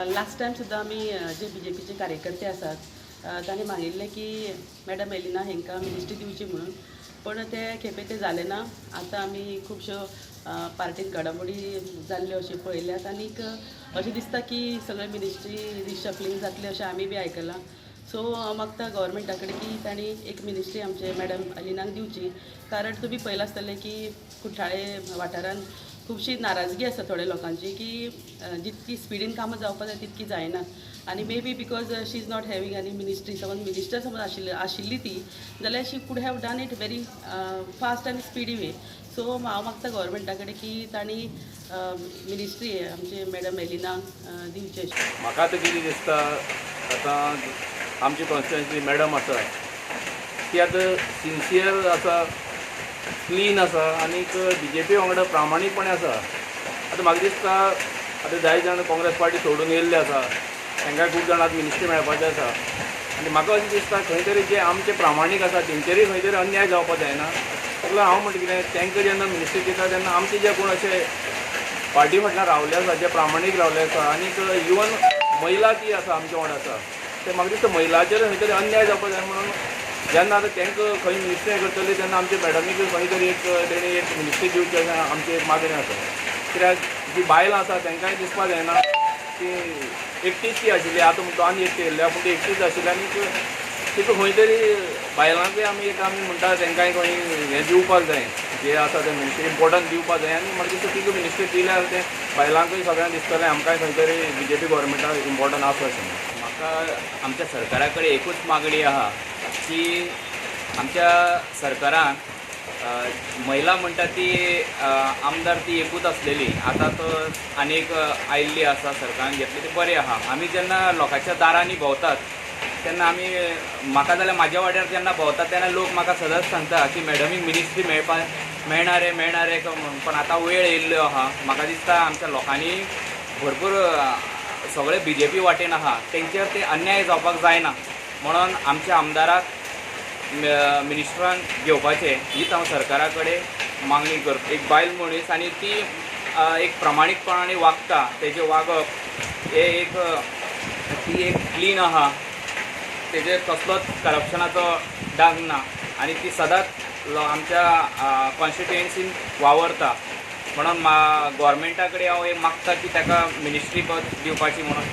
Last time सुद्दां आमी जे बीजेपीचे कार्यकर्ते आसात तांणी मागिल्लें की मॅडम एलिना हेंकां मिनिस्ट्री दिवची म्हणून, पण ते खेपे ते जालें ना. आतां आमी खुबश्यो पार्टीन घडामोडी जाल्ल्यो अश्यो पळयल्यात आनीक अशें दिसता की सगळे मिनिस्ट्री रिशफलिंग जातलें अशें आमी बी आयकलां. सो हांव मागता गव्हर्मेंटा कडेन की तांणी एक मिनिस्ट्री आमचे मॅडम एलिनाक दिवची, कारण तुमी पळयलां आसतलें की कुठ्ठाळे वाठारान खुबशी नाराजगी आसा थोड्या लोकांची की जितकी स्पिडीन कामां जावपाक जाय तितकी जायना आनी may be because she is not having any ministry. समज मिनिस्टर समज आशिल्ली ती जाल्यार she could have done it very fast आनी स्पिडी वे. सो हांव मागता गव्हर्मेंटा कडेन की तांणी मिनिस्ट्री आमचे मॅडम एलिनाक दिवची अशी. म्हाका आतां कितें दिसता, आतां आमची कॉन्स्टिट्युएन्सी मॅडम आसा ती आतां सिन्सियर आसा, क्लीन आसा आनीक बीजेपी वांगडा प्रामाणीकपणे आसा. आतां म्हाका दिसता आतां जाय जाण काँग्रेस पार्टी सोडून येयल्ले आसा, तांकां खूब जाणां आतां मिनिस्ट्री मेळपाचें आसा आनी म्हाका अशें दिसता खंय तरी जे आमचे प्रामाणीक आसा तेंचेरूय खंय तरी अन्याय जावपाक जायना. ताका हांव म्हणटा कितें, तांकां जेन्ना मिनिस्ट्री दिता तेन्ना आमचे जे कोण अशे पार्टी फाटल्यान रावले आसा, जे प्रामाणीक रावले आसा आनीक इवन महिला ती आसा आमच्या वांगडा आसा, ते म्हाका दिसता महिलाचेर खंय तरी अन्याय जावपाक जाय. म्हणून जेन्ना आतां तांकां खंय मिनिस्ट्री करतली तेन्ना आमच्या मॅडमीक खंय तरी एक तेणी एक मिनिस्ट्री दिवची अशें आमची एक मागणी आसा. कित्याक जी बायलां आसा तांकांय दिसपाक जायना की एकटीच ती आशिल्ली, आतां म्हणटा आनी एकटी येयल्ल्या, पूण ती एकटीच आशिल्ली आनीक तिका खंय तरी बायलांकूय आमी एक आमी म्हणटा तांकांय खंय हें दिवपाक जाय, जे आसा तें मिनिस्ट्री इम्पोर्टंट दिवपाक जाय. आनी म्हाका दिसता तिका मिनिस्ट्री दिल्यार तें बायलांकूय सगळ्यांक दिसतलें आमकांय खंय तरी बीजेपी गव्हर्मेंटाक इम्पोर्टंट आसा अशें. म्हाका आमच्या सरकारा कडेन एकूच मागणी आहा की आमच्या सरकारान महिला म्हणटा ती आमदार ती एकूच आसलेली, आतां तो आनीक आयिल्ली आसा सरकारान घेतली ती बरी आहा. आमी जेन्ना लोकांच्या दारांनी भोंवतात तेन्ना आमी म्हाका जाल्यार म्हाज्या वाड्यार जेन्ना भोंवतात तेन्ना लोक म्हाका सदांच सांगता की मॅडमीक मिनिस्ट्री मेळपाक मेळणार रे, मेळणार रे म्हणून. पण आतां वेळ येयल्लो आहा, म्हाका दिसता आमच्या लोकांनी भरपूर सगळे बीजेपी वाटेन आहा, तेंचेर ते अन्याय जावपाक जायना म्हणून आमच्या आमदाराक मिनिस्टरान घेवपाचें हीच हांव सरकारा कडेन मागणी करता. एक बायल मनीस आनी ती एक प्रामाणीकपणान वागता, तेजें वागप हें एक ती एक क्लीन आहा, तेजेर कसलोच करप्शनाचो डाग ना आनी ती सदांच आमच्या कॉन्स्टिट्युएन्सीन वावरता. म्हणून गव्हर्मेंटा कडेन हांव एक मागता की ताका मिनिस्ट्री पद दिवपाची म्हणून.